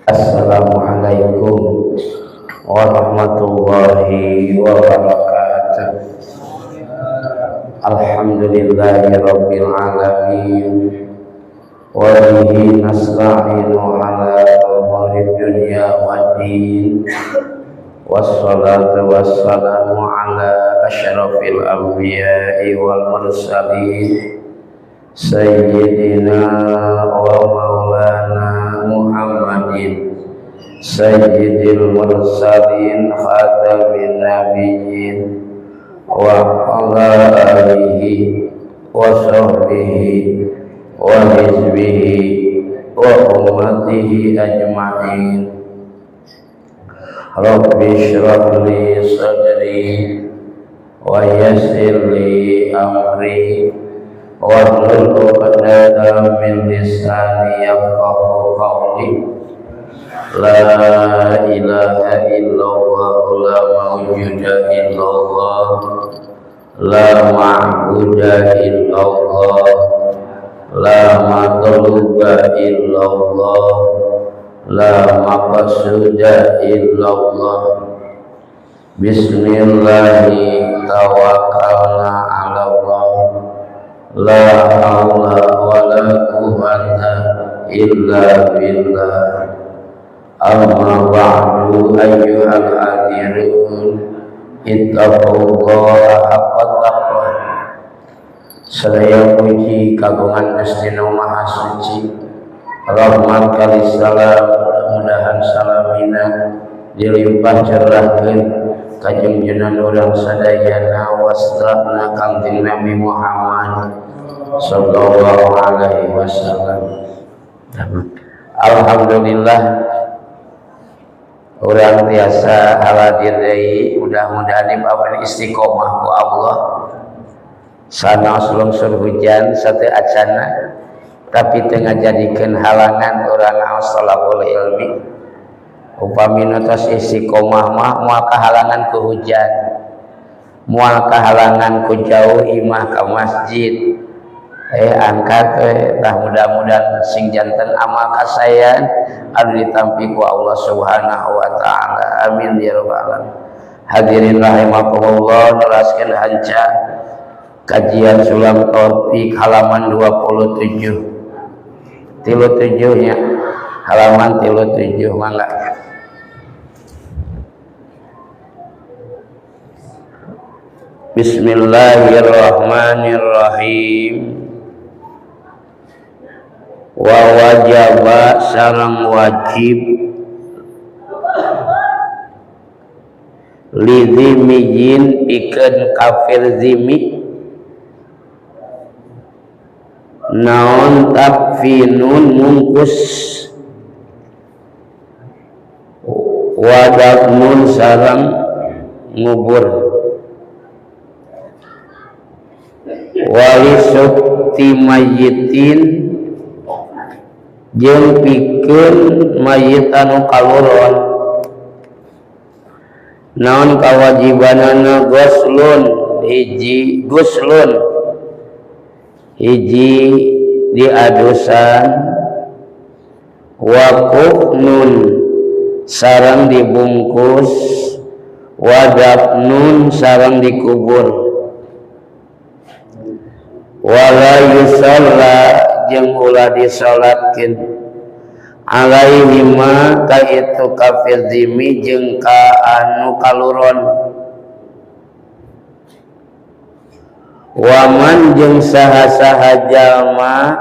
Assalamualaikum warahmatullahi wabarakatuh. Alhamdulillahi rabbil alamin. Wa bihi nasta'inu ala umuri dunya waddin. Wassalatu wassalamu ala asyrafil anbiya'i wal mursalin sayyidina wa maulana Muhammadin sayyidil mursalin khatamin nabiyyin wa ala alihi wa sahbihi wa hizbihi wa ummatihi ajma'in. Rabbi shrah li sadri wa yassir li amri wahlul 'uqdatam min lisani yafqahu qawli. La ilaha illallah, la mawjuda illallah, la ma'buda illallah, la matluba illallah, la maqsuda illallah. Bismillahi tawakkalna 'ala Allah, la haula wala quwwata illa billah. Amma ba'du, ayyuhal hadirun, ittaqullaha haqqa taqwa. Sadaya puji kagungan Gusti Nu Maha Suci. Rahmat kali salam, mudah-mudahan salamina dilimpah cerahkeun ka junjunan urang sadayana wastana Kangjeng Nabi Muhammad sallallahu alaihi wasallam. Alhamdulillah urang tiasa haladir deui, mudah-mudahan dipawan istiqomah ku Allah. Sanaos lungsur hujan satu acana, tapi teu ngajadikeun halangan urang ngaos thalabul ilmi. Upami nu tos istiqomah mah moal kahalangan ku hujan, moal kahalangan ku jauh imah ka masjid. Angkat tah, mudah-mudahan sing janten amal kasayan anu ditampi ku Allah Subhanahu wa taala. Amin ya rabbal alamin. Hadirin rahimakumullah, neraskeun hanca kajian Sulam Taufik halaman 27, 37 nya, halaman 37, mangga. Bismillahirrahmanirrahim. Wa wajaba sareng wajib lidhimijin pikeun kafir zimi naon takfinun mungkus wadakmun sareng ngubur walisukti mayitin jeung pikeun mayit anu kaluron naon kawajibanana guslun hiji, guslun hiji diadusan, wa kufnun sareng dibungkus, wa dafnun sareng dikubur, wala yusalla jeung ulah disalatkeun alaihima ka itu kafir zimi jeung ka anu kaluron, waman jeung saha-saha jalma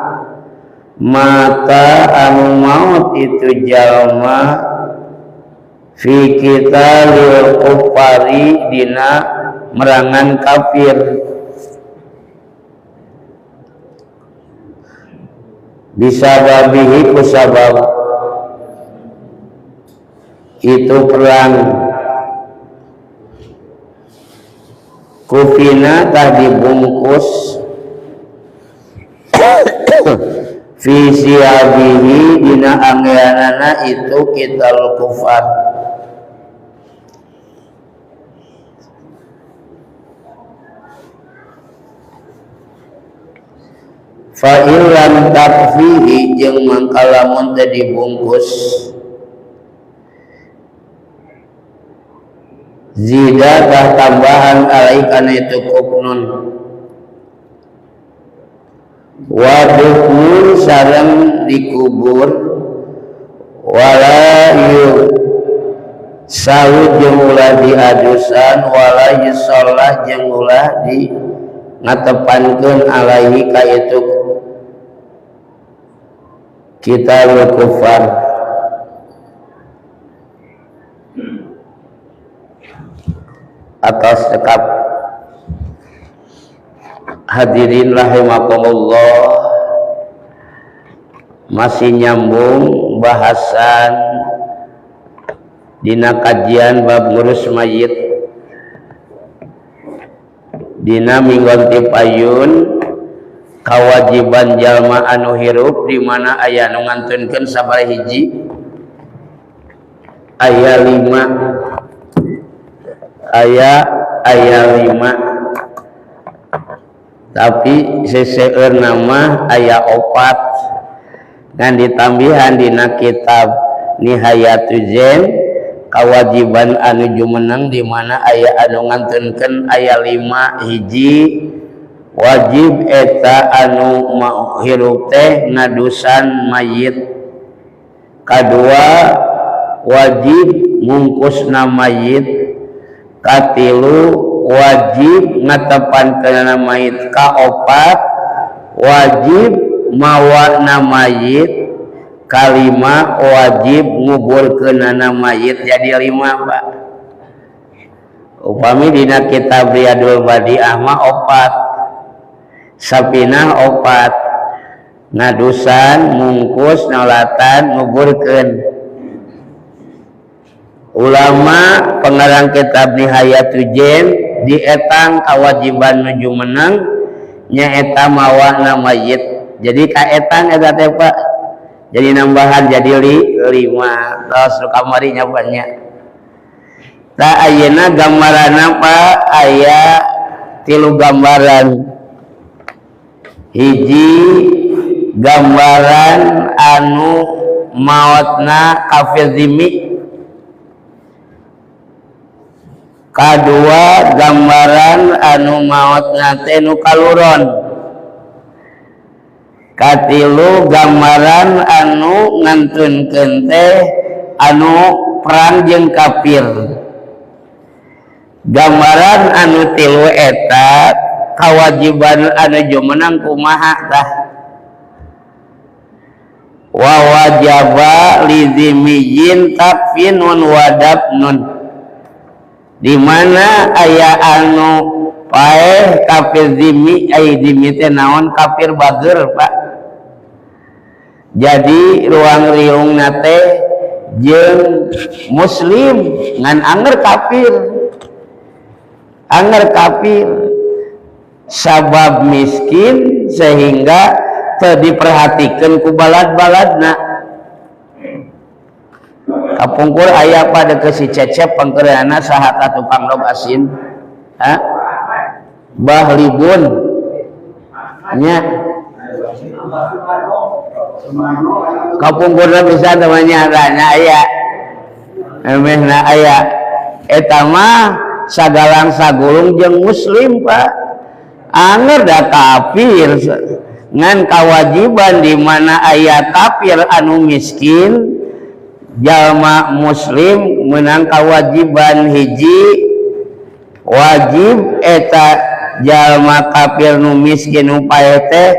mata anu maut itu jalma fi qitalil kufari dina merangan kafir bisababihi kusabab itu perang kufina tah dibungkus fi siabihi dina anggeanana itu kital kufar. Fa illam takfihi jeung mangkalamun teu dibungkus Zidatah tambahan alai kana itu kufnun wa dufnun sareng dikubur wala yu sawu jeung ulah diadusan wala yusallah jeung ulah di ngatepankeun alaihi ka itu qitalul kufar. Atas cekap. Hadirin rahimakumullah, masih nyambung bahasan dina kajian bab ngurus mayit dina minggon ti payun kawajiban jalma anu hirup di mana aya nu ngantunkeun sabaraha hiji, aya 5, aya 5, tapi seseueur nama aya 4 dan ditambihan dina kitab Nihayatu Zen kawajiban anu jumeneng di mana aya anu ngantunkeun aya 5 hiji wajib eta anu hirup teh ngadusan mayit, kadua wajib mungkusna mayit, katilu wajib ngatepankeunana mayit, kaopat wajib mawana mayit, kalima wajib nguburkeunana mayit. Jadi 5 Pak. Upami dina kitab Riyadul Badiah mah 4, Sapinah 4, ngadusan, mungkus, nyolatan, nguburkeun. Ulama pengarang kitab Nihayatu Zen dietang kewajiban nuju menang nyaeta mawana mayit. Jadi kaetang eta teh Pak, jadi nambahan jadi 5. Tos nu kamari nya Pak nya. Tah ayeuna gambaranna Pak aya 3 gambaran. Hiji gambaran anu maotna kafir zimmi, kadua gambaran anu maotna teh nu kaluron, katilu gambaran anu ngantunkeun teh anu perang jeung kafir. Gambaran anu 3 eta kawajiban anu jumenang kumaha tah? Wa wajaba lizimiyyin takfinun wa dafnun, di mana aya anu paeh kafir zimmi, ai zimmi teh naon? Kafir bager Pak. Jadi ruang riungna teh jeung muslim ngan anger kafir, anger kafir sabab miskin sehingga teu diperhatikeun ku balad-baladna. Kapungkur aya pada ke si Cecep pangkereana saha ta tukang dog asin? Ha? Bah Libun nya. Kapungkurna bisa temannya nya aya. Emehna aya. Eta mah sagalang sagulung jeung muslim Pak. Anger da kafir. Ngan kawajiban di mana aya kafir anu miskin jalma muslim menang kewajiban hiji wajib eta jalma kafir nu miskin nu paeh teh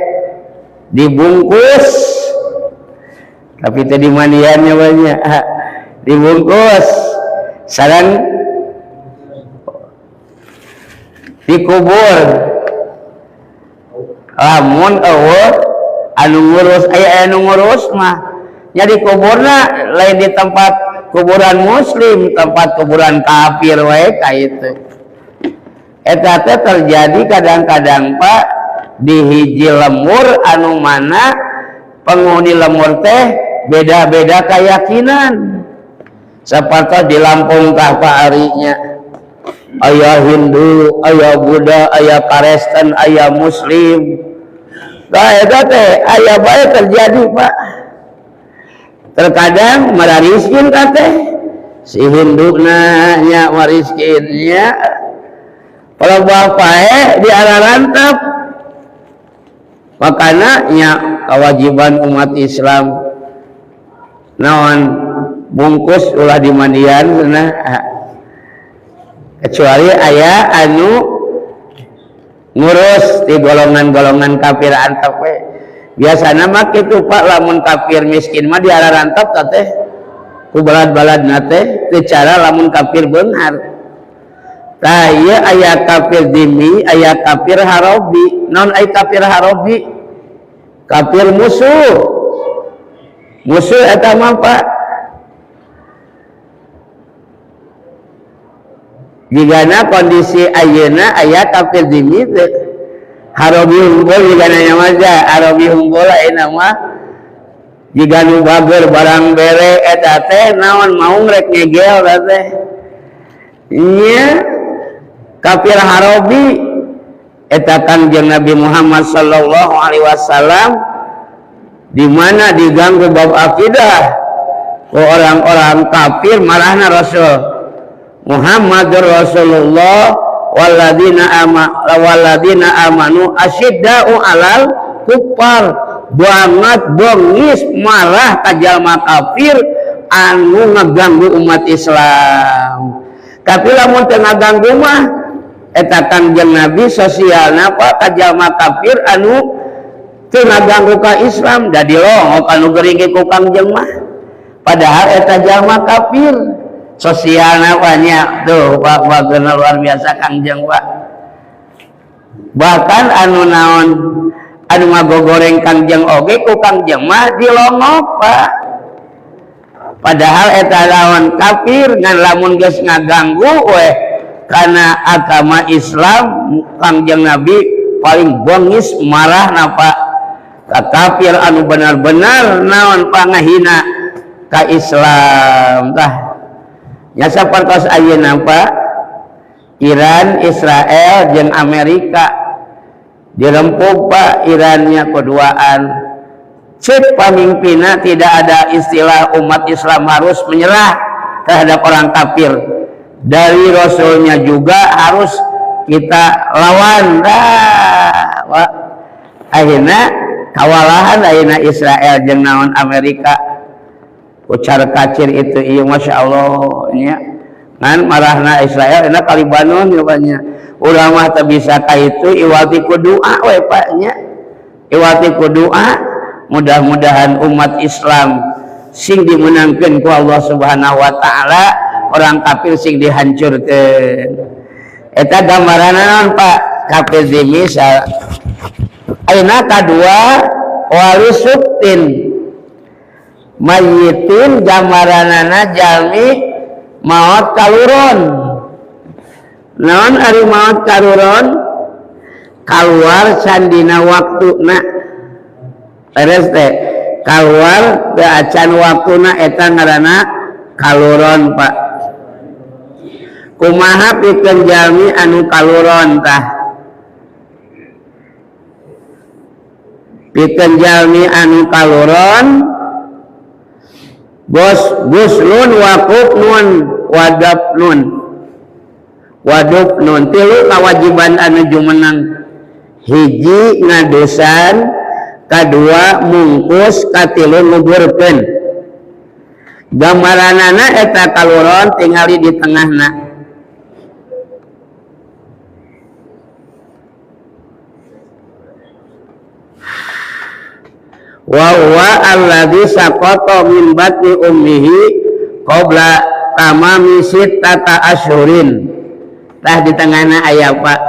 dibungkus, tapi teh dimandiannya banyak dibungkus sareng dikubur. Lamun eueuh anu ngurus, aya anu ngurus mah nya dikuburna lain di tempat kuburan muslim, tempat kuburan kafir wae ka itu. Eta teh terjadi kadang-kadang Pak di hiji lemur anu mana penghuni lemur teh beda-beda keyakinan. Seperti di Lampung tah Pak arinya aya Hindu, aya Buddha, aya Kristen, aya Muslim. Tah eta teh aya bae terjadi Pak. Terkadang marariskin teh Si Hinduna nya mariskinnya palebah paeh di ararantep. Makana nya kewajiban umat Islam naon bungkus ulah dimandian cenah, kecuali aya anu ngurus di golongan-golongan kafir antep we. Biasana mah kitu Pak, lamun kafir miskin mah di ararantep teh ku balad-baladna teh secara lamun kafir beunghar. Tah ieu aya kafir dimi, aya kafir harobi. Naon ai kafir harobi? Kafir musuh. Musuh eta mah Pak. Jigana kondisi ayeuna aya kafir dimi teh. Harobi unggul jigana nya mah harobi unggul ayeuna mah. Jiga nu bager barang bere eta teh naon maung rek ngegel eta teh. Nya kafir harobi eta Kangjeng Nabi Muhammad sallallahu alaihi wasallam di mana diganggu bab akidah ku orang-orang kafir, marahna Rasul Muhammadur Rasulullah walladzina ama walladzina amanu asyidda'u alal kuffar, banget bengis marah ka jalma kafir anu ngaganggu umat Islam. Tapi lamun teu ngaganggu mah eta Kangjeng Nabi sosialna Pak ka jalma kafir anu teu ngaganggu ka Islam, da dilongok anu gering ge ku Kangjeng mah. Padahal eta jalma kafir sosialna banyak tuh Pak, bageuna luar biasa Kangjeng Pak. Bahkan anu naon anu ngagogoreng Kangjeng oge ku Kangjeng mah dilongok Pak. Padahal eta lawan kafir ngan lamun geus ngaganggu weh kana agama Islam, Kangjeng Nabi paling bengis marah napa ka kafir anu benar-benar naon pangahina ka Islam. Tah nya sapertos ayeuna Pak, Iran, Israel jeung Amerika dirempuk Pak. Irannya keduaan cek pamimpinna tidak ada istilah umat Islam harus menyerah terhadap orang kafir, dari Rasulnya juga harus kita lawan. Dah Pak, akhirnya kawalahan ayeuna Israel jeung naon Amerika ucar kacir itu. Iya, Masya Allah nya ngan marahna Israel enak ka Libanon nya. Urang mah teu bisa ka itu, iwati ku doa we Pak nya, iwati ku doa mudah-mudahan umat Islam sing dimenangkeun ku Allah Subhanahu wa taala, orang kafir sing dihancurkeun. Eta gambaranna naon Pak, kafir zimmi. Ayeuna kadua wali suktin mayitin, gambaranana jalmi maot kaluron. Naon ari maot kaluron? Kaluar sandina waktuna, beres teh kaluar teu acan waktuna, eta ngaranna kaluron Pak. Kumaha pikeun jalmi anu kaluron? Tah, pikeun jalmi anu kaluron bos guslun waqufnun wadafnun wadufnun, tilu kewajiban anu jumeneng: hiji ngadusan, kadua mungkus, katilu nguburkeun. Gambaranana eta kaluron tingali di tengahna. Wa huwa alladzi saqata min batni ummihi qabla tamami sittata asyhurin. Tah, di tengahna aya Pak.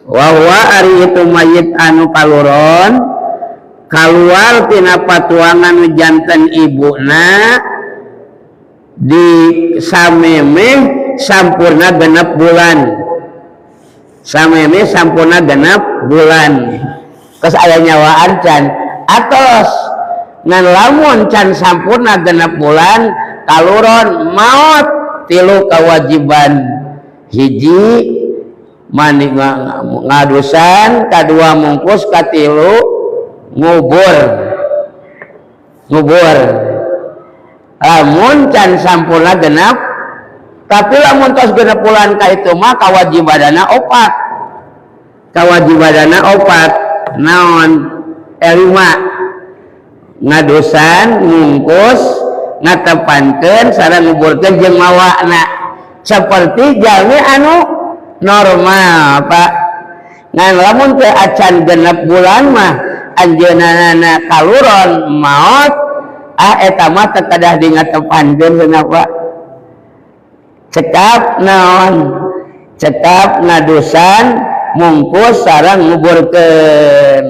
Wa huwa ari itu mayit anu kaluron kaluar tina patuangan nu janten ibuna di samemeh sampurna genep bulan, samemeh sampurna genep bulan. Terus aya nyawaan can atos, ngan lamun can sampurna genep bulan kaluron maot, tilu kewajiban: hiji mandi ngadusan, kadua mungkus, katilu ngubur. Ngubur. Lamun can sampurna genep, tapi lamun tos genep bulan ka itu mah kawajibanana opat. Kawajibanana opat naon? Lima. Ngadusan, ngungkus, ngatepankeun, sareng nguburkeun jeung mawana. Seperti jalmi anu normal, Pak. Ngan lamun teu acan genep bulan mah anjeunna kaluron maot, eta mah teu kedah di ngatepankeun cenah, Pak. Cekap naon? Cekap ngadusan, mungkus sareng nguburkeun.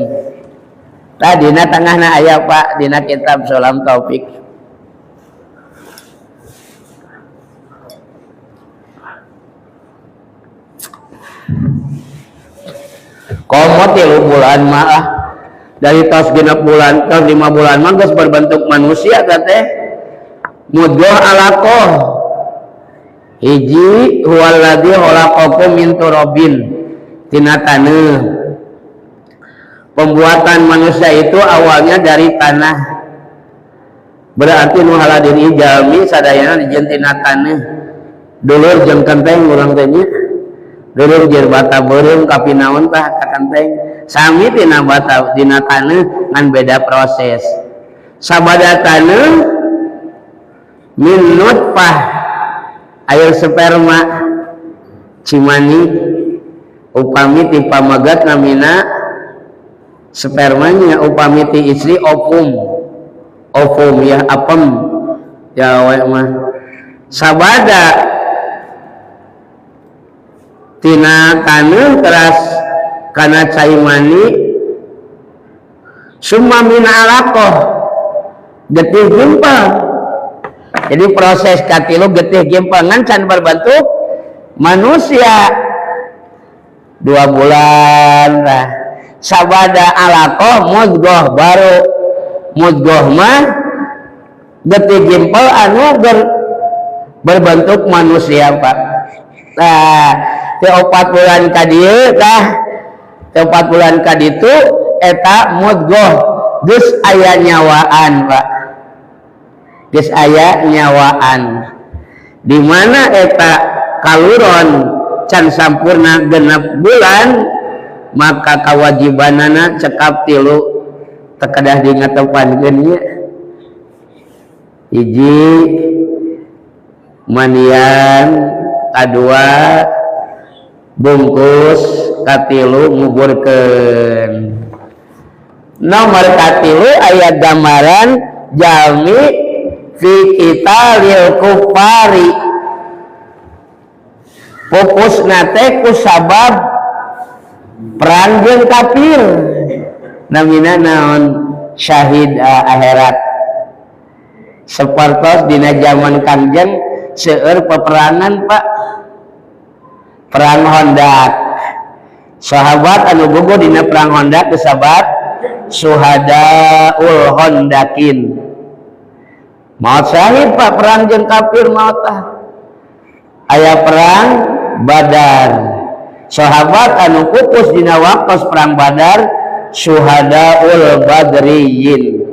Tah dina tengahna aya, Pak, dina kitab Sulam Taufik. Komo 3 bulan mah, dari tos genep bulan tos 5 bulan mah geus berbentuk manusia teh. Mudghah alaqah hiji huwallazi khalaqakum min turabin, tina taneuh. Pembuatan manusia itu awalnya dari tanah, berarti nu haladin jalmi sadayana dijieun tina taneuh. Dulur jeung kenteng urang teh nya, dulur jeung bata beureum kapinaon tah ka kenteng, sami tina bata dina taneuh ngan beda proses. Sabada taneuh min nutfah, air sperma cimani, upami ti pamagat namina spermanya, upami ti istri ovum, ovum ya apem ya we mah. Sabada tina taneuh teras kana cai mani, summa min alaqah, getih gempal. Jadi proses katilu getih gempal ngan can berbentuk manusia 2 bulan lah. Sabada alaqah mudghah, baru mudghah mah getih gempal anu berbentuk manusia, Pak. Nah, ti 4 bulan ka dieu tah, ti 4 bulan ka ditu eta mudghah geus aya nyawaan, Pak. Geus aya nyawaan. Di mana eta kaluron can sampurna genep bulan, maka kawajibanana cekap 3, teu kedah di ngatepankeun nya. Hiji manian, kadua bungkus, katilu nguburkeun. Nomor katilu aya gambaran jalmi fi qitalil kufari, pupusna teh ku sabab perang jeung kafir, namina naon? Syahid akhirat. Sapertos dina zaman Kangjeng seueur peperangan, Pak. Perang Khandaq, sahabat anu gugur dina perang Khandaq disebat suhadaul Khandaqin. Maut syahid, Pak, perang jeung kafir maut tah. Aya perang Badar, sahabat anu pupus dina waktos perang Badar suhadaul Badriyin.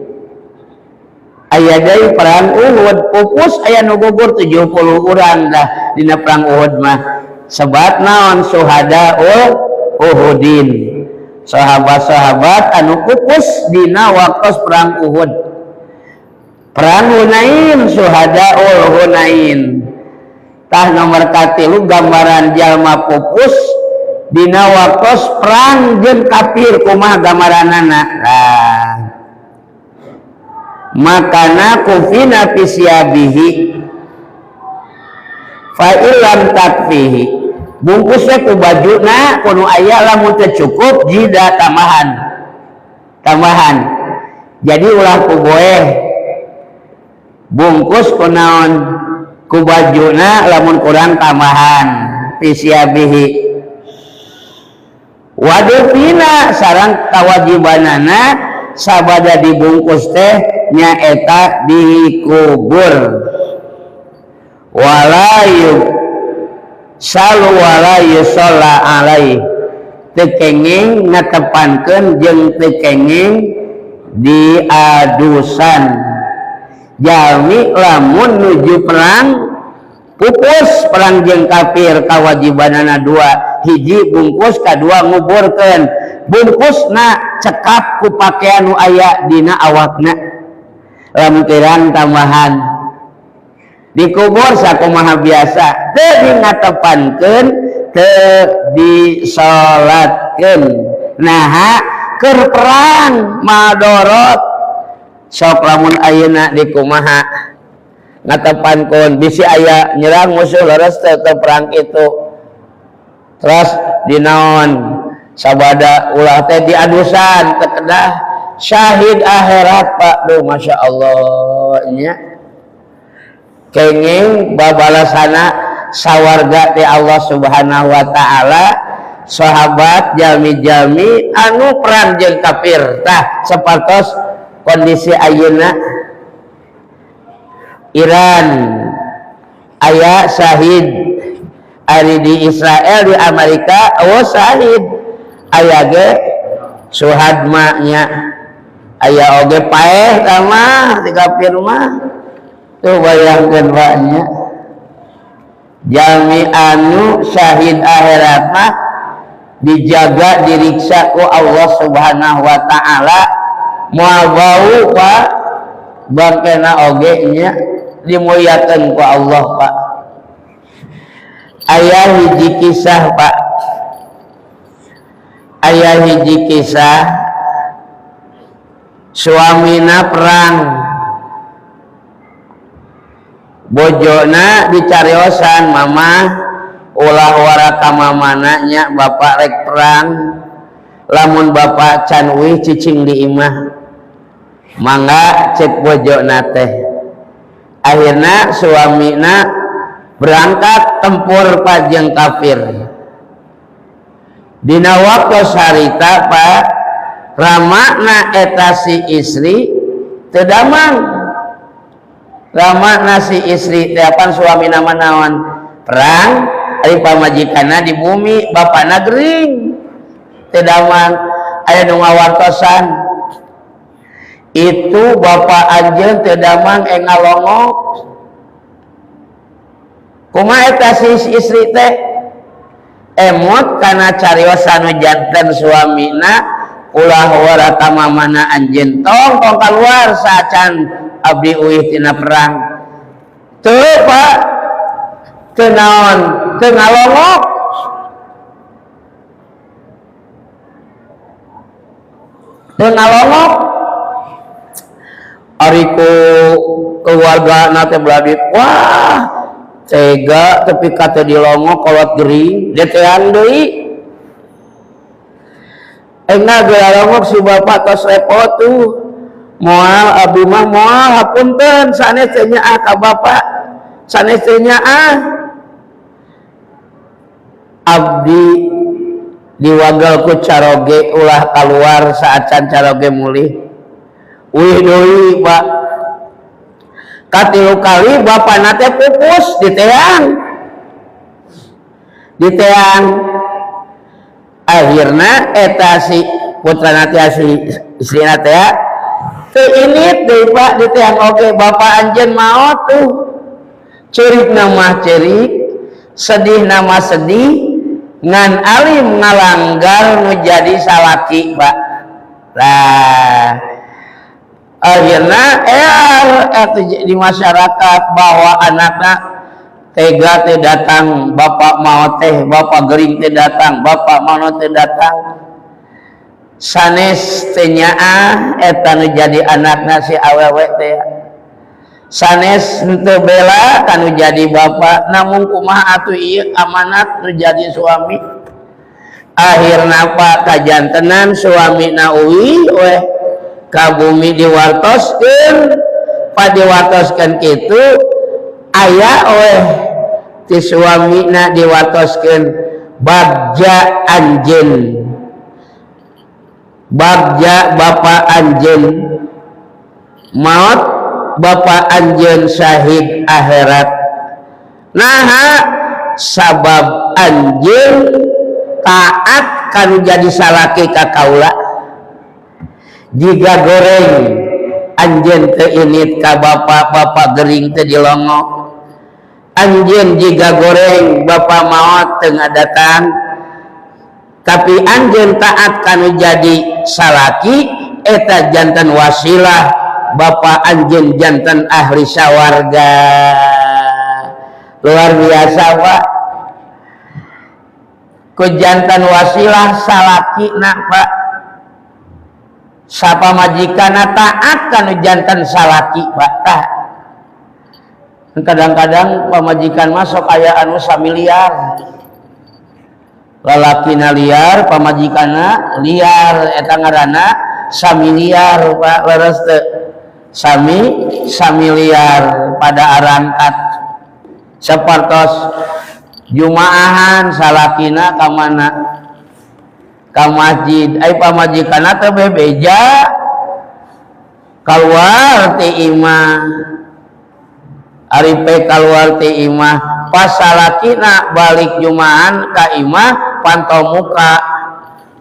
Aya deui perang Uhud, pupus aya nu gugur 70 urang dah dina perang Uhud mah. Sebat naon? Suhadaul Uhudin, sahabat-sahabat anu pupus dina waktos perang Uhud. Perang Hunain, suhadaul Hunain. Tah nomor katilu gambaran jalma pupus dina waktos perang jeung kafir kumaha gambaranana. Nah, makana kufina fi siyabihi fa illam takfihi, bungkusnya ku bajuna kudu aya, lamun teu cukup jida tambahan, tambahan. Jadi ulah ku boeh, bungkus ku naon? Ku bajuna, lamun kurang tambahan fi siyabihi. Wadufina sareng kawajibanana sabada dibungkus teh nyaeta dikubur. Wala salu wala yusalla alaih, teu kenging ngatepankeun jeung teu kenging diadusan. Jalmi lamun nuju perang pupus perang jeung kafir kawajibanana dua, hiji bungkus, kadua nguburkeun. Bungkusna cekap ku pakaian nu aya dina awakna, lamun kirang tambahan. Dikubur sakumaha biasa, teu dingatepankeun, teu disolatkeun. Naha? Keur perang madorot. Sok lamun ayeuna dikumaha ngatepankeun, bisi aya nyerang musuh, leres teu teu perang itu. Terus dinaon sabada ulah teh diadusan teu kedah syahid akhirat, Pak. Duh, Masya Allah nya, kenging babalasana sawarga ti Allah Subhanahu wa Ta'ala. Sahabat, jalmi-jalmi anu perang jeung kafir tah sapertos kondisi ayeuna Iran aya syahid, ari di Israel, di Amerika oh syahid, aya ge suhadma nya, aya oge paeh mah di kafir mah. Tuh, bayangkeun, Pak, nya, jalmi anu syahid akhirat mah dijaga, diriksa ku Allah Subhanahu wa Ta'ala, moal bau, Pak. Bangkena oge nya dimuliakeun ku Allah, Pak. Aya hiji kisah, Pak, aya hiji kisah suamina perang, bojona dicariosan, "Mama, ulah wara ka mamana nya, bapak rek perang. Lamun bapak can uih, cicing di imah." "Mangga," cek bojona teh. Akhirnya suamina berangkat tempur, Pak, jeung kafir. Dina waktu harita, Pak, ramana eta si istri teu damang. Ramana si istri teh apan suami nama naon perang, ari pamajikanna di bumi, bapakna gering, teu damang. Aya nu ngawartosan, "Itu bapak anjeun teu damang, ngalongok." Kumaha eta si istri teh? Emut kana cariosan nu janten suamina, "Ulah wara ka mamana anjeun, tong tong kaluar saacan abdi uih tina perang." Teu, Pak, teu naon, teu ngalongok, teu ngalongok. Ari ku keluarga teh beladit, "Wah, tega tepi ka teu dilongok, kolot gering." Detean deui, engah gelalongok si bapak tos repot tuh. "Moal, abdi mah moal, hapunten, sanes teh nyaah ka bapak, sanes teh nyaah. Abdi diwagel ku caroge ulah keluar saacan caroge mulih." Wih deui, Pak, katilu kali bapakna teh pupus diteang, diteang. Akhirna eta si putrana teh, si istrina teh teu init deui, Pak, diteang oge. "Bapak anjeun maot tuh." Ceurik nama ceurik, sedih nama sedih, ngan alim ngalanggar nu jadi salaki, Pak. Lah, akhirnya di masyarakat bahwa anaknya tega teh datang bapak mau teh, bapak gering teh datang, bapak mau teh datang. Sanes teh nyaah eta nu jadi anakna si awewe teh, sanes teu bela kanu jadi bapak, namun kumaha atuh, ieu amanat nu jadi suami. Akhirna, Pak, kajantenan suami na uih weh ka bumi, diwartoskeun, Pak. Diwartoskeun kitu aya weh ti suamina diwartoskeun, "Bagja anjeun, bagja bapak anjeun maot, bapak anjeun syahid akhirat. Naha? Sabab anjeun taat kanu jadi salaki ka kaula. Jiga goreng anjeun teu init ka bapak, bapak gering teu dilongo. Anjeun jiga goreng bapak maot teu ngadatang. Tapi anjeun taat kanu jadi salaki eta jantan wasilah bapak anjeun jantan ahli sawarga. Luar biasa Pak. Ku jantan wasilah salaki nak Pak. Sapa majikana taat kanu jantan salaki Pak. Tah. Kadang-kadang pamajikan masuk aya anu samiliar. Lalakina liar, pamajikana liar, eta ngaranna samiliar Pak, leres teu? Samiliar pada arangkat. Sapartos jumaahan salakina ka mana? Ka masjid. Ai pamajikana teh bebeja kaluar ti imah. Ari pe kaluar ti imah, pas salakina balik jumaan ka imah pantau muka.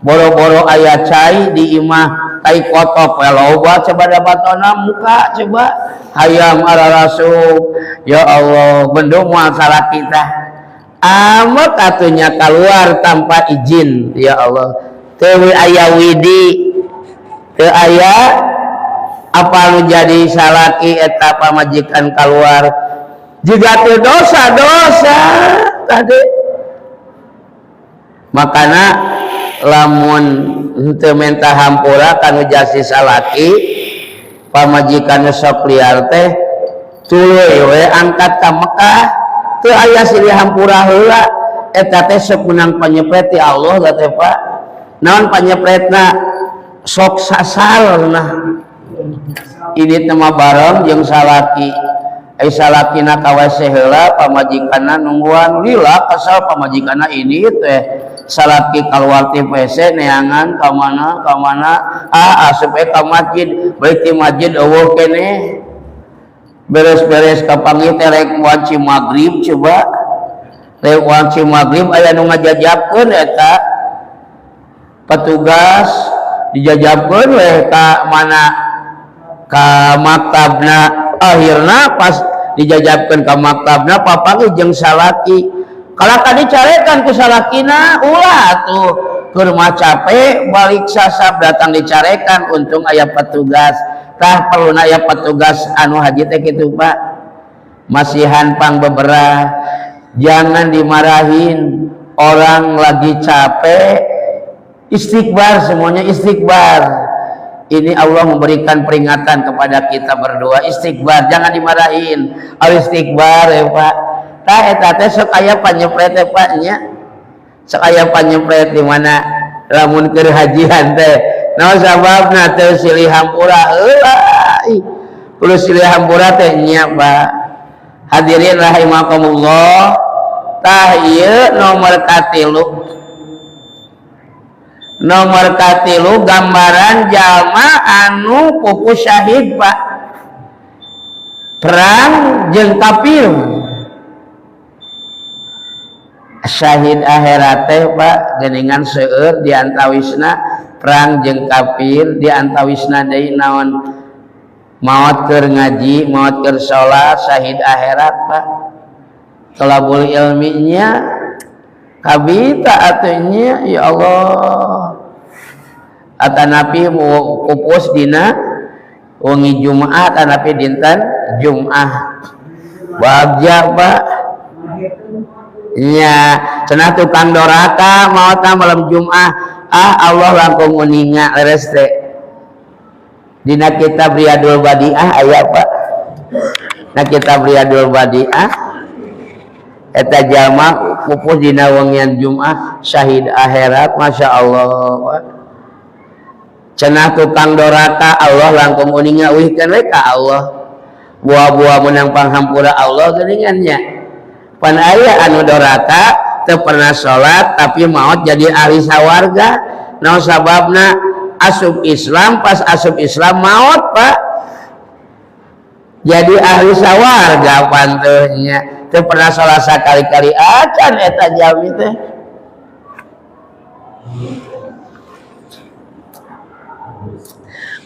Boro-boro aya cai di imah, tai kotok we loba coba dabatona muka coba hayam ararasup. Ya Allah, bendung moal salaki tah. Amat atunya keluar tanpa izin, ya Allah. Teu aya widi, teu aya apa nu jadi salaki eta pamajikan keluar. Jiga teu dosa-dosa tadi. Makana lamun henteu menta hampura kanu jasi salaki pamajikan sok liar teh tuluy we angkat ka Mekah teu aya silih hampura heula eta teh sok menang panyepret ti Allah teh Pak. Naon panyepretna sok sasal nah ini teh mah bareng jeung salaki. Ai salakina ka WC heula pamajikanna nungguan lila kesel pamajikanna ini teh salaki kaluar ti WC neangan ka mana ka mana ah asup we ka masjid balik ti masjid eueuh keneh beres-beres kapanggih teh rek wanci magrib coba rek wanci magrib aya nu ngajajabkeun eta petugas dijajabkeun we ka mana ka maktabna akhirna pas dijajabkeun ka maktabna papanggih jeung salaki kalaka dicarekan ku salakina ulah atuh keur mah capek balik sasab datang dicarekan untung aya petugas tah perluna aya petugas anu haji teh kitu Pak masihan pang beberah jangan dimarahin orang lagi capek istighfar semuanya istighfar. Ini Allah memberikan peringatan kepada kita berdua istighfar jangan dimarahin al istighfar ya Pak. Tah eta teh sok aya panyepret teh Pak nya sok aya panyepret di mana lamun keur hajian teh naon sababna teu silih hampura heula kudu silih hampura teh nya Pak. Hadirin rahimakumullah tah ieu nomor katilu. Nomor katilu gambaran jalma anu pupus syahid Pak perang jeung kafir syahid akhirat teh Pak geuningan seueur di antawisna perang jeung kafir di antawisna deui naon maot keur ngaji maot keur salat syahid akhirat Pak thalabul ilminya kabita atunya ya Allah atanapi pupus dina wengi Jumat atanapi dinten Jumat bagja Pak nya cenah tukang doraka maotna malam Jumat ah Allah langkung uninga leres teh dina kitab Riyadul Badiah aya Pak na kitab Riyadul Badiah eta jalma pupus dina wengian Jumat syahid akhirat Masya Allah cenah tukang doraka Allah langkung uninga uihkeun we ka Allah buah-buah menang panghampura Allah geuningan nya pan aya anu doraka teu pernah salat tapi maot jadi ahli sawarga naon sababna asup Islam pas asup Islam maot Pak jadi ahli sawarga panteuhnya teu pernah salat sakali-kali acan eta jalmi teh.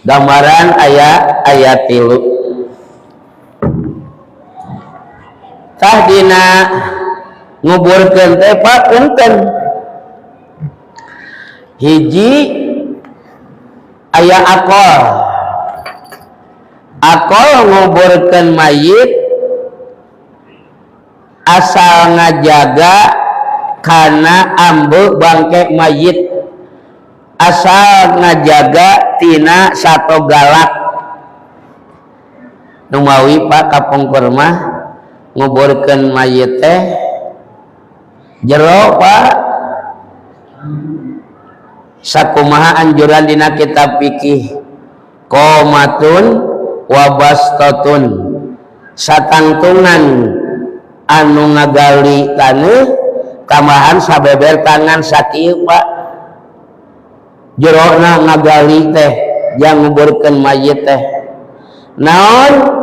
Gambaran aya ayat 3. Tah dina nguburkeun teh Pak punten. Hiji aya akol. Akol nguburkeun mayit asal ngajaga kana ambe bangke mayit, asal ngajaga tina sato galak. Numawi Pak kapungkur mah nguburkeun mayit teh jero Pak, sakumaha anjuran dina kitab fikih, qomatun wabastatun, satangtungan anu ngagali taneuh tambahan sabeber tangan sakieu Pak. Jerona ngagali teh jang nguburkeun mayit teh naon?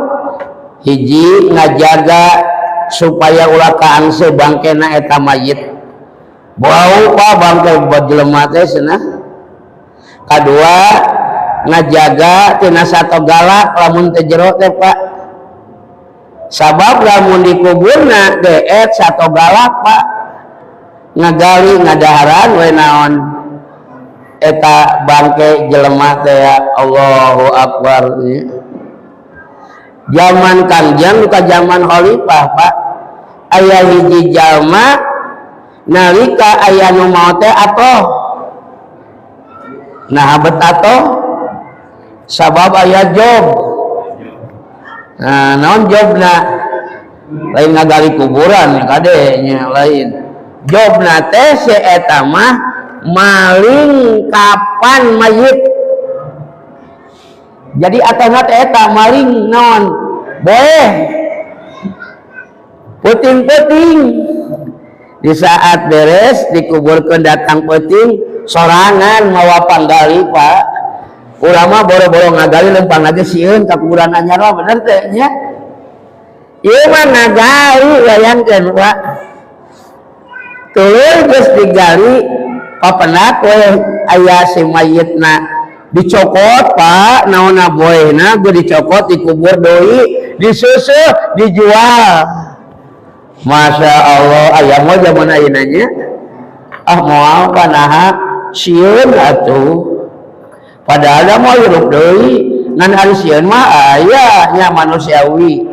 Hiji ngajaga supaya ulah kaangse bangkena eta mayit, bau Pak bangke jelema teh cenah. Kadua ngajaga tina sato galak lamun teu jero teh Pak, sabab lamun dikuburna deet sato galak Pak, ngagali ngadaharan we naon eta bangke jelema teh ya. Allahu akbar. Zaman Kangjeng ka zaman khalifah Pak, aya hiji jalma nalika aya nu maot teh atoh, nah bet atoh sabab aya job. Nah naon jobna? Lain ngagali kuburan kade nya, lain jobna teh si eta mah maling kapan mayit. Jadi atohna teh eta maling naon? Boleh puting-puting. Di saat beres dikuburkeun datang puting sorangan mawa panggali Pak. Ulama boro-boro ngagali lempang aja sieun ka kuburan anyar mah, bener teh nya. Ieu mah ngagali bayangkeun Pak. Tuluy geus digali papendak we aya si mayitna dicokot Pak, naonna boehna geus dicokot dikubur deui, disusuh dijual. Masya Allah, aya mah zaman ayeuna nya. Ah moal Pak, naha sieun atuh. Padahal da moal hirup deui, ngan ari sieun mah aya nya manusiawi.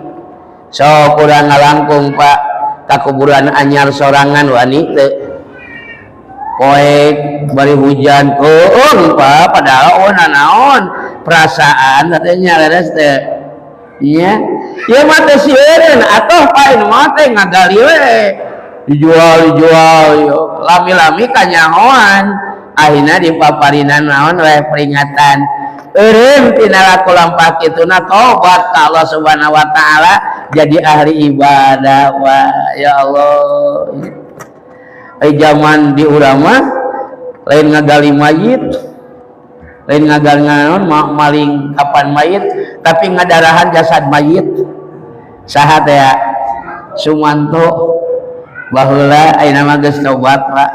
So kurang ngalangkung Pak ka kuburan anyar sorangan wani teu. Poek bari hujan keung Pak, padahal oh nanaon perasaan katanya leres teh. Iya, ieu mah teh sieun atuh Pak, ini mah teh ngagali we. Dijual, dijual, yo. Lami-lami kanyahoan. Akhirna dipaparinan naon we peringatan. Eureun tina laku lampah kituna tobat ka Allah Subhanahu wa taala jadi ahli ibadah. Wah, ya Allah. Ai zaman di urang mah lain ngagali mayit, lain ngagali naon maling kapan mayit, tapi ngadarahan jasad mayit. Saha teh ya? Sumanto baheula, ayeuna mah geus tobat Pak.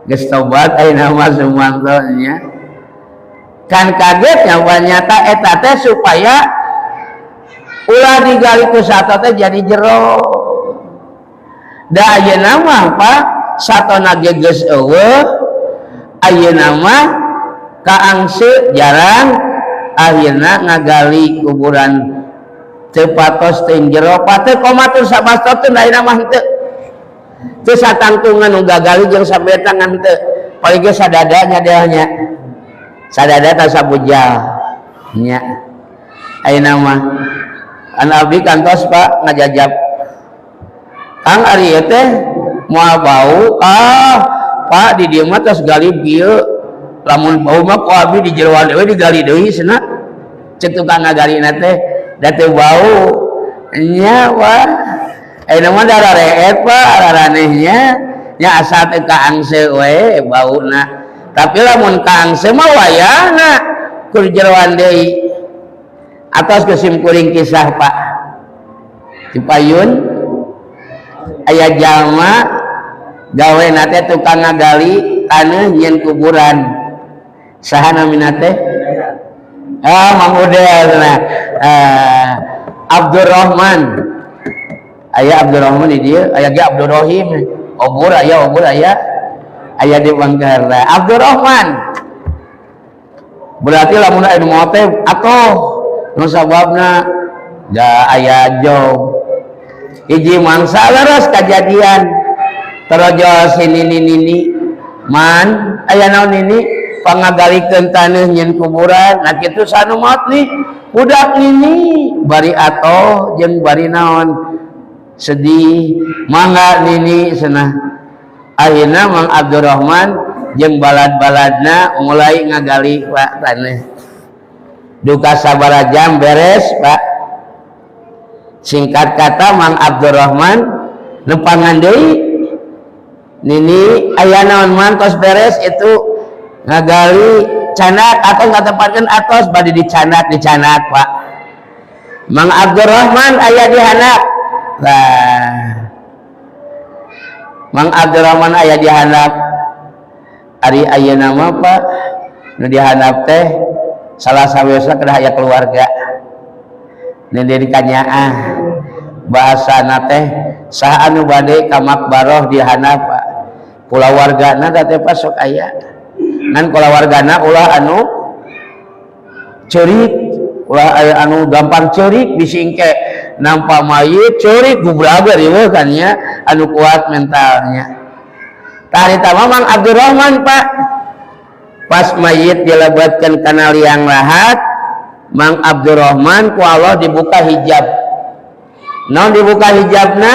Geus tobat ayeuna mah Sumanto nya. Kan kaget nya nyata eta teh supaya ulah digali ku sato teh jadi jero. Da ayeuna mah Pak satona ge geus eueuh, ayeuna mah kaangse jarang, akhirna ngagali kuburan teu patos teh jero Pak, teu komatur sabastotun ayeuna mah henteu. Teu satangtungan nu gagali jeung sabetangan henteu, paling ge sadadanya nya. Sadada ta sabujal nya. Ayeuna mah an abdi kantos Pak ngajajab Kang ari ieu teh moal bau. Ah Pak di dieu mah tos gali bieu, lamun bau mah ku abdi di jeroan deui digali deui cenah. Cek tukang ngagalina teh da teu bau nya Pak. Ayeuna mah darareet Pak araranehnya nya, asal teu kaangse we bauna. Tapi lamun kaangse mah wayahna kur jeroan deui. Atos kesim kuring kisah Pak. Di payun aya jalma gawe na teh tukang ngagali taneuh nyieun kuburan. Saha namina teh? Ah, Mang Udel. Nah, Abdurrahman, aya Abdurrahman di dieu, aya ge Abdurrahim, obur aya, obur aya, aya di Bangkara. Abdurrahman berarti lamun aya nu maot teh atoh, nu sababna da aya job hiji mangsa. Leres kejadian, torojol si nini. "Nini, man, aya naon?" "Nini pangagalikeun taneuh nyieun kuburan." Nah, kitu sanu maot nih budak nini, bari atoh jeung bari naon, sedih. "Mangga, nini," cenah. Akhirna Mang Abdurrahman jeung balad-baladna mulai ngagali, Pak, taneuh. Duka sabaraha jam beres, Pak. Singkat kata, Mang Abdurrahman nepangan deui. "Nini, aya naon, man? Tos beres itu ngagali? Candak atau ngatepatkeun atos." Bade dicandak, dicandak, Pak. Mang Abdurrahman aya di handap. Nah, Mang Abdurrahman aya di handap. Ari ayeuna mah, Pak, nu di handap teh salah sawiosna kedah aya keluarga. Nini kanyaah, bahasana teh saha anu bade ka makbaroh di handap, Pak? Kulawargana da teh, Pak, sok aya, ngan kulawargana ulah anu ceurik, ulah aya anu gampang ceurik, bisi engke nampak mayit ceurik gubrager ieu kan nya. Anu kuat mentalnya. Tah, mah Mang Abdurrahman, Pak, pas mayit dilebetkeun kana liang lahat, Mang Abdurrahman ku Allah dibuka hijab. Naon dibuka hijabna?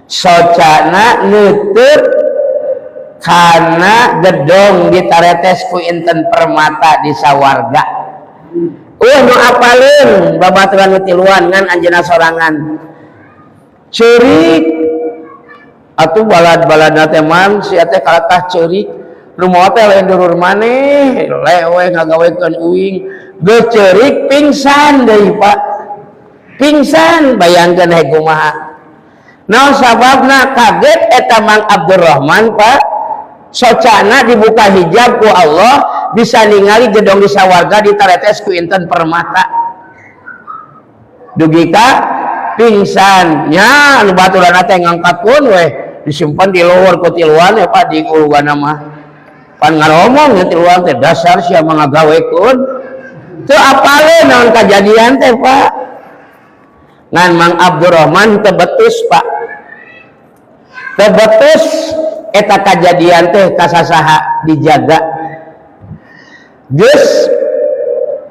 Socana nutup kana gedong ditaretes ku inten permata di sawarga. Nu apaleun babaturan nu tiluan, ngan anjeunna sorangan ceurik atuh. Balad-baladna teh, "Man, sia teh kalatah ceurik, nu maot teh lain dulur maneh, lewe ngagawekeun uing." Geus ceurik, pingsan deui, Pak, pingsan. Bayangkeun he kumaha, naon sababna kaget eta Mang Abdurrahman, Pak. Socana dibuka hijab ku Allah, bisa ningali gedong di sawarga ditaretes ku inten permata, dugi ka pingsan nya. Anu baturan teh ngangkatkeun weh, disimpan di luhur ku tiluan ya, Pak. Di ulugan mah pan ngaromong ya tiluan teh, "Dasar sia ngagawekeun." Teu apaleun naon kajadian teh, Pak. Ngan Mang Abdurrahman tebetus, Pak, tebetus eta kajadian teh kasasaha dijaga. Geus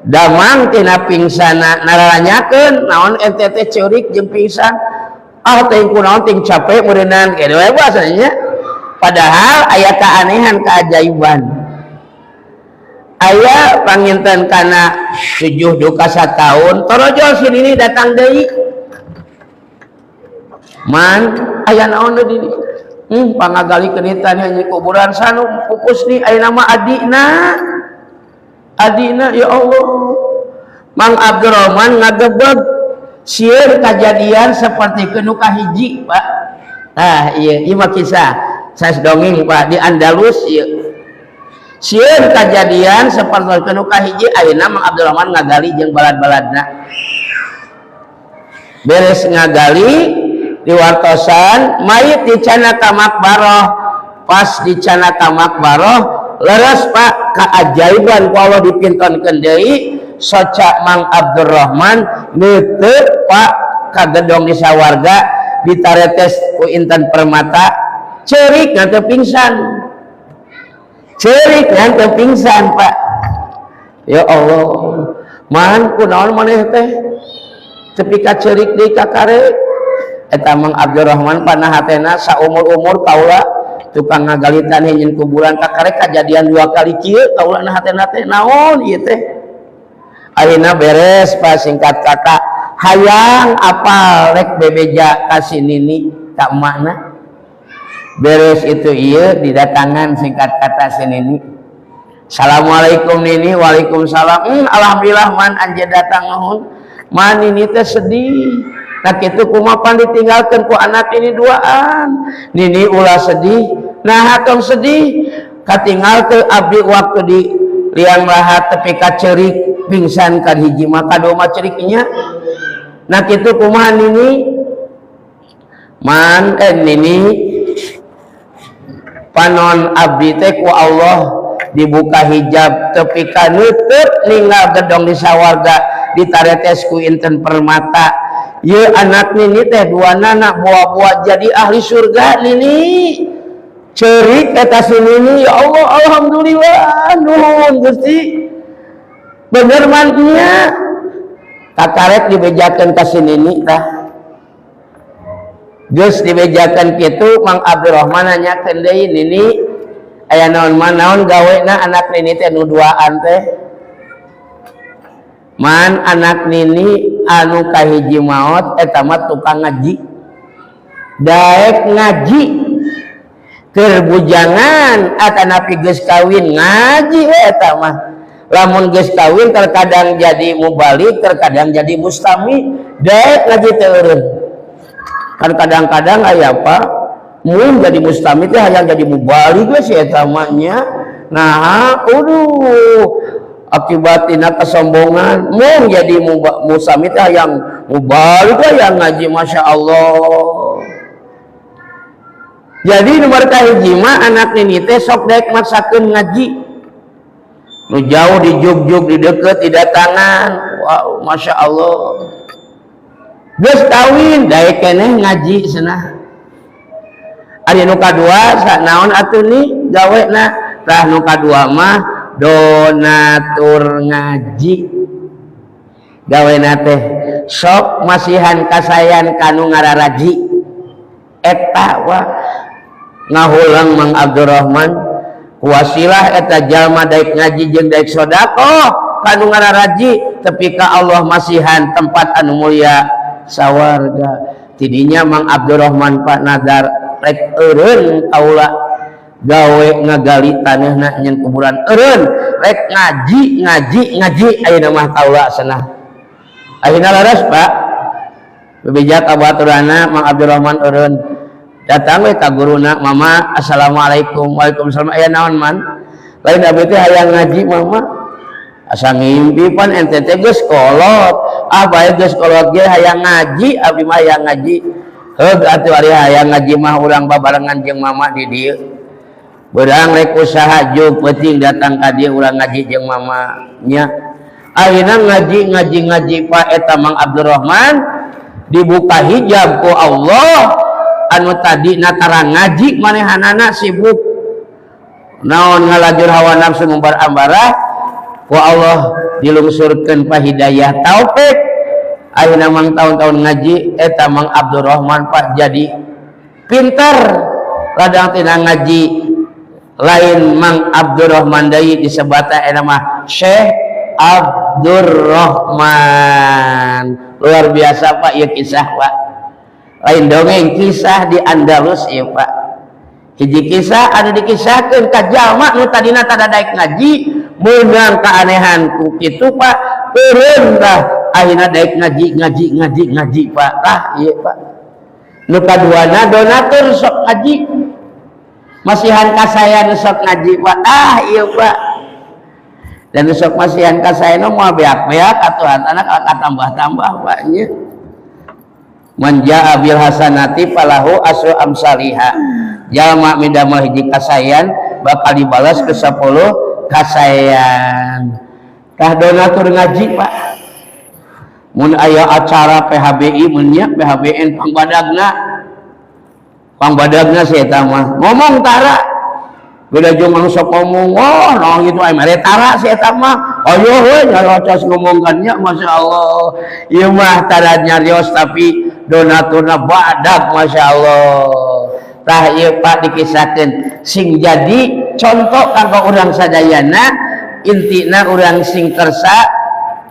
damang tina pingsana, nararanyakeun naon ente teh ceurik jeung pingsan. "Ah, teh kunaon, ting capek meureunnan," kitu we bahasanya. Padahal aya keanehan, keajaiban aya. Panginten kana 7 duka tahun, torojol si nini datang deui. "Man, aya naon deui?" "Pangagalikeun taneuh kuburan sanu pupus nih." Aya nama adina, adina. Ya Allah, Mang Abdurrahman ngagebeg, sieun kejadian seperti nu kahiji, Pak. Nah, iya, iya mah kisah saya dongeng, Pak, di Andalus. Iya, sieun kejadian seperti nu kahiji. Ayeuna Mang Abdurrahman ngagali jeung balad-baladna. Beres ngagali, diwartosan, mayit dicandak ka makbaroh. Pas dicandak ka makbaroh, leres, Pak, keajaiban ku Allah dipintonkeun deui. Soca Mang Abdurrahman neuteut, Pak, ka gedong di sawarga ditaretes ku intan permata. Ceurik ngan teu pingsan, ceurik ngan teu pingsan, Pak. Ya Allah, man, kunaon maneh teh tepi ka ceurik deui kakare? Eta Mang Abdurrahman panah hatena, saumur-umur kaula tukang ngagali taneuh nyieun kuburan, kakare kajadian dua kali kieu. Kaula na hatena teh naon ieu teh? Akhirna beres, Pak. Singkat kata, hayang apal, rek bebeja ka si nini, ka emakna. Beres itu iya, didatangan singkat kata si nini. "Assalamualaikum, nini." "Waalaikumsalam." "Alhamdulillah, man, anjeun datang. Nuhun, man. Nini teh sedih." "Nah, kitu kumaha, pan ditinggalkeun ku anak ini duaan." "Nini ulah sedih." "Nah, tong sedih, katinggal ke abdi waktu di liang lahat tepi ka ceurik." Pingsan kan hiji mah, kadua mah ceriknya. Nah, kitu kumaha, Nini? Man, Nini, panon abdi teh ku Allah dibuka hijab tepi ka nutup ninggal gedong di sawarga, ditaretes ku inten permata. Ye anak Nini teh dua anak buah-buah jadi ahli surga. Nini cerik eta si Nini, "Ya Allah, alhamdulillah, nuhun Gusti." Bener mannya kakarek dibejakeun ka si Nini. Tah, geus dibejakeun kitu, Mang Abdurrahman nanyakeun deui, "Nini, aya naon mah? Naon gawena anak Nini teh nu duaan teh?" "Man, anak Nini anu kahiji maot eta mah tukang ngaji, daek ngaji keur bujangan atanapi geus kawin ngaji we. Eta mah lamun geus kawin terkadang jadi mubalik, terkadang jadi mustami, daek ngaji teh eureun." Kan kadang-kadang aya, Pak, mun jadi mustami teh hayang jadi mubalik we si eta mah nya. Nah, aduh, akibat tina kesombongan, mun jadi mustami teh hayang mubalik we, hayang ngaji. Masya Allah. Jadi nomor kahiji mah anak Nini teh sok daek maksakeun ngaji, nu jauh dijugjug, di deket didatangan. Wow, masya Allah. Geus kawin daek keneh ngaji cenah. Ari nu kadua naon atuh nih gawena? Tah, nu kadua mah donatur ngaji. Gawena teh sok masihan kasayan kanu ngararaji. Eta wah ngahulang Mang Abdurrahman, wasilah eta jalma daek ngaji jeung daek sedekah kanu ngararaji, tepi ka Allah masihan tempat anu mulia, sawarga. Tidinya Mang Abdurrahman, Pak, nadar, "Rek eureun kaula gawe ngagali tanahna nyen kuburan, eureun, rek ngaji, ngaji, ngaji ayeuna mah kaula cenah." Ayeuna leres, Pak, bebeja ka baturana. Mang Abdurrahman eureun, datang we ka guruna, "Mama, assalamualaikum." "Waalaikumsalam, aya naon, Man?" "Lain, abdi teh hayang ngaji, Mama." "Asa ngimpi pan ente teh geus kolot." "Ah, bae geus kolot ge hayang ngaji, abdi mah hayang ngaji." "Heug atuh, ari hayang ngaji mah urang babarengan jeung Mama di dieu. Beurang rek usaha juk penting datang ka dieu, urang ngaji jeung Mama nya." Ayeuna ngaji, ngaji, ngaji, Pak. Eta Mang Abdurrahman dibuka hijab ku Allah, anu tadi tara ngaji, manehanana sibuk naon, ngalajur hawa nafsu, ngumbar amarah, ku Allah dilungsurkeun pa hidayah taufik. Ayeuna mang tahun-tahun ngaji eta Mang Abdurrahman, Pak, jadi pintar ladang tina ngaji. Lain Mang Abdurrahman deui disebutna, eta mah Syekh Abdurrahman. Luar biasa, Pak, ieu kisah, Pak. Lain dongeng, kisah di Andalus ya, Pak. Hiji kisah anu dikisahkeun ka jalma nu tadina tada daek ngaji, meunang keanehan ku kitu, Pak, eureun tah ayeuna daek ngaji, ngaji, ngaji, ngaji, Pak. Tah, ieu, Pak, nu kaduana donatur sok ngaji, masihan kasayan sok ngaji, Pak. Ah, iya, Pak, dan sok masihan kasayan mau beak-beak atuh anak akan tambah-tambah, Pak, nya. Man jaa bil hasanati falahu asyru amsaliha. Jalma midamel hiji kasayan bakal dibalas ke 10 kasayan. Tah, donatur ngaji, Pak. Mun aya acara PHBI, mun nya PHBN, pangbadagna, pangbadagna si eta mah ngomong tara. Beda jeung anu sok ngomong, wah, naon gitu, aya mere tara si eta mah. Ayo we nyarocos ngomong kan nya, Masya Allah. Ieu mah tara nyarios tapi donaturna badag, Masya Allah. Tah, ieu, Pak, dikisahkeun sing jadi contoh kanggo urang sadayana. Intina urang sing kersa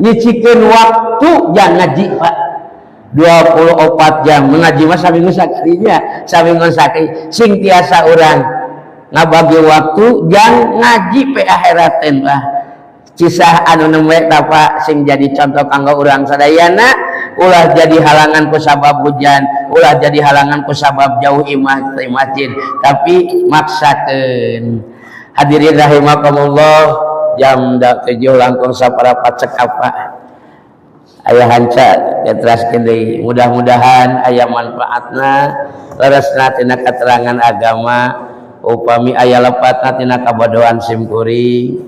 nyicikeun waktu jang ngaji, Pak. 24 jam mengaji mah saminggu sakalinya, saminggu sakali. Sing tiasa urang ngabagi waktu jang ngaji pe akhiraten. Lah, kisah anu nembe tah, sing jadi contoh kanggo urang sadayana. Ulah jadi halangan ku sabab hujan, ulah jadi halangan ku sabab jauh imah ti masjid, tapi maksakeun. Hadirin rahimakumullah. Jam 6.45 cekap, Pak. Aya hanca diteraskeun deui. Mudah-mudahan aya manfaatna, leresna tina keterangan agama. Upami aya lepatna tina kabodohan simkuring,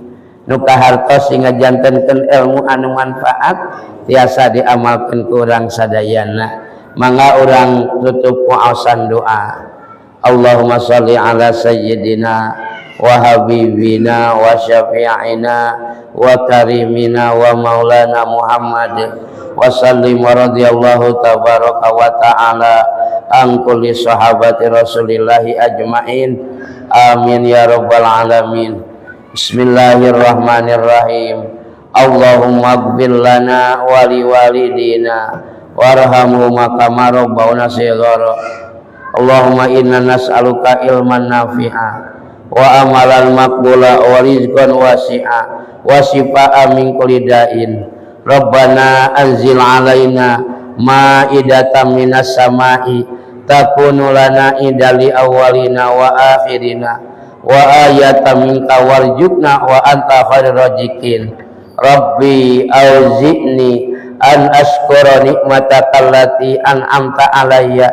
nu kahartos sehingga jantenkeun ilmu anu manfaat tiasa diamalkeun ku urang sadayana. Mangga urang tutup waosan doa. Allahumma sholli ala sayyidina wa habibina wa syafi'ina wa karimina wa maulana Muhammad wa sallim wa radhiyallahu tabaraka wa ta'ala an kulli sahabati rasulillahi ajmain. Amin ya rabbal alamin. Bismillahirrahmanirrahim. Allahumma ighfir lana wa liwalidina warhamhuma kama rabbawna shighara. Allahumma inna nas'aluka ilman nafi'a wa amalan maqbula wa rizqan wasi'a wa shifaa'a min kulli da'in. Rabbana anzil alaina ma'idatan minas sama'i takunu lana idal li awwalina wa akhirina wa ayatan minka warzuqna wa anta khairur raziqin. Rabbi auzi'ni an ashkura ni'mataka allati an'amta alayya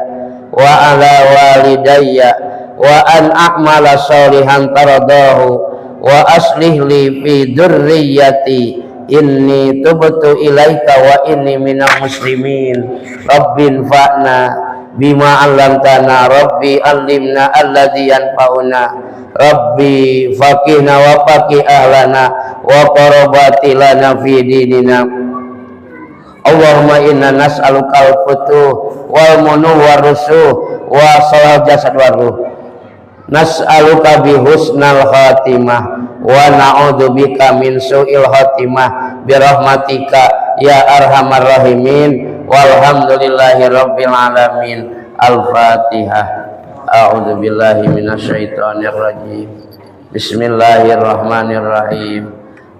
wa ala walidayya wa an a'mala sholihan taradahu wa aslih li fi dzurriyyati inni tubtu ilaika wa inni minal muslimin. Rabbi infa'na bima 'allamtana, rabbi allimna alladzi yanfa'una, rabbi faqihna wa faqih ahlana wa qarabati lana fi dinina. Allahumma inna nas'aluka al-futuh wal munuh war rusuh wa salah jasad war ruh. Nas'aluka bi husnal khatimah wa na'udzubika min su'il khatimah bi rahmatika ya arhamar rahimin. Walhamdulillahi rabbil alamin. Al-fatihah. A'udzu billahi minasyaitonir rajim. Bismillahirrahmanirrahim.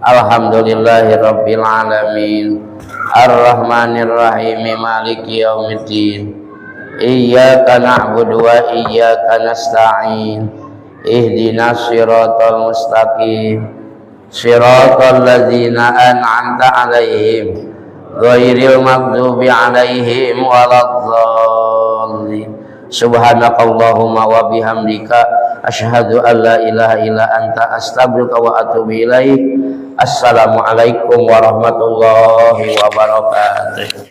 Alhamdulillahi rabbil alamin. Arrahmanir rahim. Maliki yaumiddin. Iyyaka na'budu wa iyyaka nasta'in. Ihdinas siratal mustaqim. Siratal ladzina an'amta 'alaihim ghairil maghdubi 'alaihim waladdallin. Subhanakallahumma wa bihamdika asyhadu an la ilaha illa anta astaghfiruka wa atubu ilaik. Assalamualaikum warahmatullahi wabarakatuh.